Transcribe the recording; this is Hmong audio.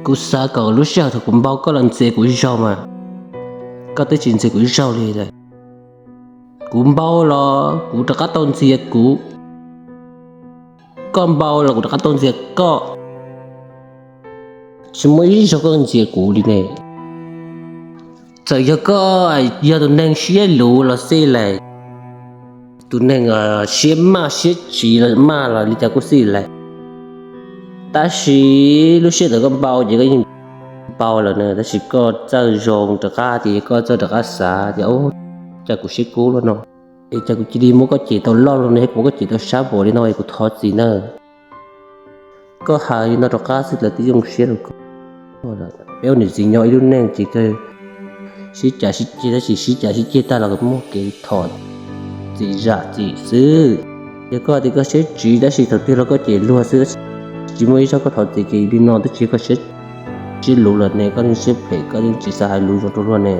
Kuv xav kom lub sij hawm thaum kuv npau koj los ntxias kuv zaug mas koj twb tsis ntxias kuv zaug li lawm. Kuv npau los kuv rov qab tau ntxias kuv, koj npau los kuv rov qab tau ntxias koj. Tsis muaj ib zaug koj ntxias kuv li ne. Txawm yog koj yog tus neeg siab luv los xij lais, tus neeg siab maj siab tsiv los maj los li cas kuj xij lais, tab sis lub sij hawm thaum koj npau ces koj yeej npau lawm na, tab sis koj txawj zoo rov qab tias koj txawj rov qab xav tias, Ua cas kuv siab kub luaj no, es cas kuv cia li muab koj cem tau loj luaj no, kuv muab koj cem tau sab npaum li no es kuv thov txim nawb. Koj hais li no rov qab xwb lawv twb zoo siab rau koj. Peb ua niam txiv nyob ib lub neej ces kawg sib cav sib ceg, tab sis sib cav sib ceg tag los muaj kev thov txim zam txim xwb. Yog koj tias koj siab tsiv tab sis thaum twg los koj cem luag xwb, tsis muaj ib zaug koj thov txim ces li no twb tsis yog koj siab, siab luv lawm ne, koj yeej siab phem, koj yeej tsis xav hais lus zoo rau luag ne.